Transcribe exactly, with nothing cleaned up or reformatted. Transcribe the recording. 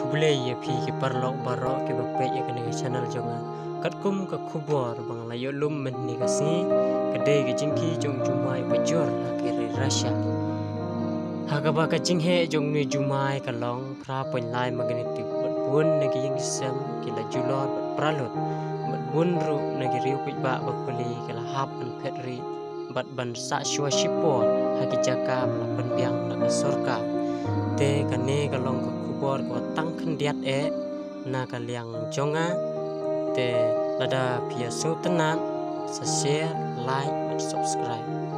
Khublei ïa phi ki paralok baroh kiba peit ïa kane ka channel jong nga. Katkum ka khubor ba nga la ïoh lum mynne ka sngi, ka dei ka jingkhih jong u jumai ba jur ha ka ri Russia. Ha kaba ka jingheh jong une u jumai ka long phra point lai magnitude, bad bun na ki ïing ki sem ki la julor bad pra lut, bad bun ruh na ki riew paidbah ba pule ki la hap ban phet rieh bad ban sah shuwa shipor ha ki jaka ba la pynbiang da ka sorkar. Te kane ka long ka khubor kaba tang khyndiat eh na ka liang jong nga. Te lada phi ïa sngewtynnat, sa share, like bad subscribe.